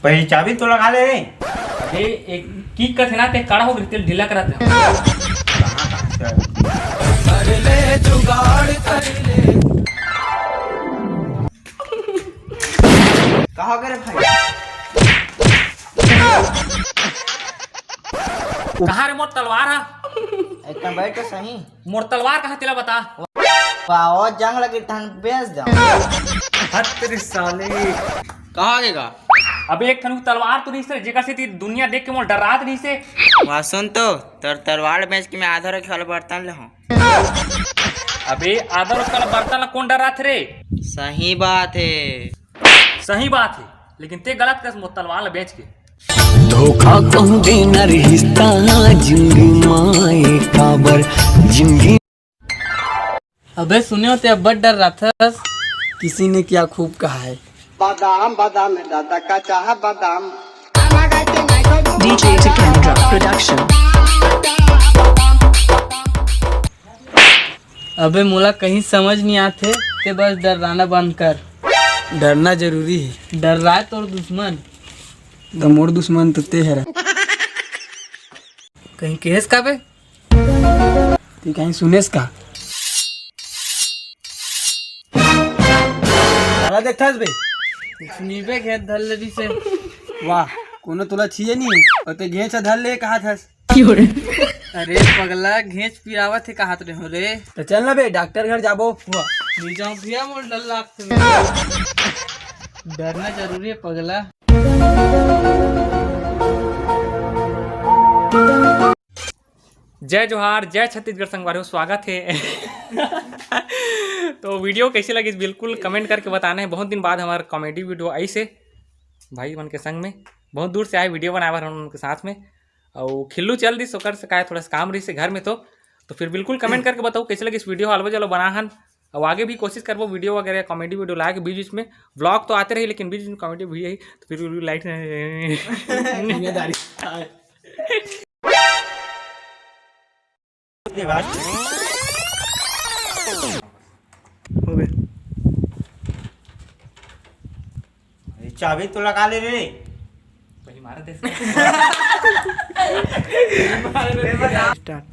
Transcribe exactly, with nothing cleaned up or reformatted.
पहले चाबी तो लगा ले रे। अरे, एक की कथे ना, ते कड़ा हो गए, तेल ढीला कराते हैं। कहाँ गए रे भाई? कहाँ रे मोर तलवार हा? एक बैठ तो सही। मोर तलवार कहाँ, तेला बता। वाह, जंग लगी तहन बेच दो। हत तेरी साली। कहाँ गेगा? अबे एक ठन तलवार तो रहिस रे, जेकर सेती दुनिया देख के मोर डरात रहिस हे। वाह, सुन तो, तोर तलवार बेच के मैं आधा रखे वाला बर्तन ले हूँ। अबे आधा रखे वाला बर्तन ला कौन डरात रे? सही बात है। सही बात है, लेकिन ते गलत कस मोर तलवार ला बेच के। धोखा कहूँ देना रिश्ता जिंदगी माए काबर जिंदगी। अबे सुनियो ते अब्बड़ डर रथस। किसी ने क्या खूब कहा है। बादाम बादाम है दादा, कच्चा है बादाम। DJ Tikendra Production। अबे मोला कहीं समझ नहीं आथे, ते बस डर्राना बंद कर। डरना जरूरी है। डर्राए तोर दुश्मन। तो मोर दुश्मन तो ते हरा। कहीं केस का बे? ते कहीं सुनेस का? साला देखथस बे। सुनीबे घेंच धर ले दिसे। वाह, कोनो तोला छिए नहीं, और ते घेंच धर ले कहाथस। अरे पगला, घेंच पिरावत हे कहात रहे हो रे। तो चल ना बे, डॉक्टर घर जाबो। वाह, नहीं जाऊँ भैया, मोर डर लागथे। डरना जरूरी है पगला। जय जोहार, जय छत्तीसगढ़ संगवारी हो, स्वागत है। तो वीडियो कैसे लगी बिल्कुल कमेंट करके बताना है। बहुत दिन बाद हमारा कॉमेडी वीडियो आई से भाई मन के संग में, बहुत दूर से आए वीडियो बनाए बर हम उनके साथ में। और खिल्लू चल दिस ओकर से काय थोड़ा सा काम रहिस हे घर में तो, तो फिर बिल्कुल कमेंट करके बताओ कैसे लगी इस वीडियो। अलवा जलो बना हन और आगे भी कोशिश करबो वीडियो वगैरह कॉमेडी वीडियो लाए के बीच बीच में। व्लॉग तो आते रही लेकिन बीच बीच में कॉमेडी भी आई तो फिर लाइक दुनियादारी। हो गए। ये चाबी तो लगा ले रे। पहले मारा दे। स्टार्ट।